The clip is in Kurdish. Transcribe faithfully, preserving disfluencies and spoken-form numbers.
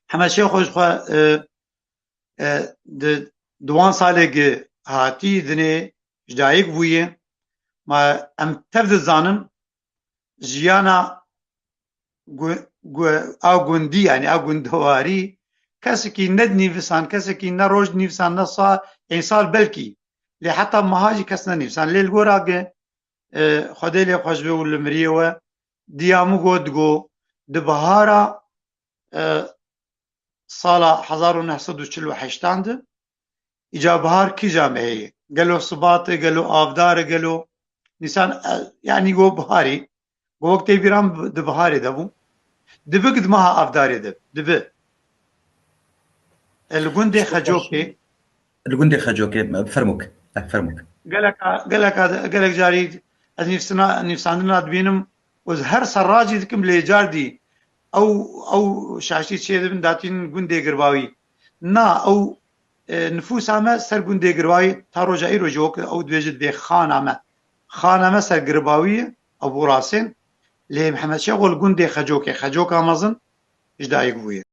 Hemed Şêxo ji xwe, e, e, di, di wan salê gi hatî dinê ji dayik bûye. Ma em tev dizanin jiyana gu-, gu-, a gundî, yanî a gundewarî, kesekî ne dinîvisan, kesekî ne roj dinîvisan, ne sa-, ên sal belkî. Lê heta meha jî kes nenîvisan. Lê li gora gi, e, Xwedê lê xweş be û li miriyê we, diya min got, digo, di bihara, e, sala hezar û neh sed û çil û heştan de, îca bihar kîja me heye? Gelo sibat e, gelo avdar e, gelo nîsan, e, yanî go biharî, go wek tê bîran bi-, di biharê de bû. Dibi di meha avdarê de, dibi. E, li gundê Xecokê. Li gundê Xecokê, fermok. Eh, fermok. Geleka, geleka, gelek carî ez nîvsina-, nîvsandina dibînim û ez her serra jî dikim lê cardî ew, ew şaştî çê dibin datîn gundê Girbawî. Na, ew, e, nifûsa me ser gundê Girbawî ta roja îro jî wek ew dibêje dibê xana me. Xana me ser Girbawî ye, ew bû rastên. Lê Mihemed Şêxo li gundê Xecokê, Xecoka mezin ji dayik bûye.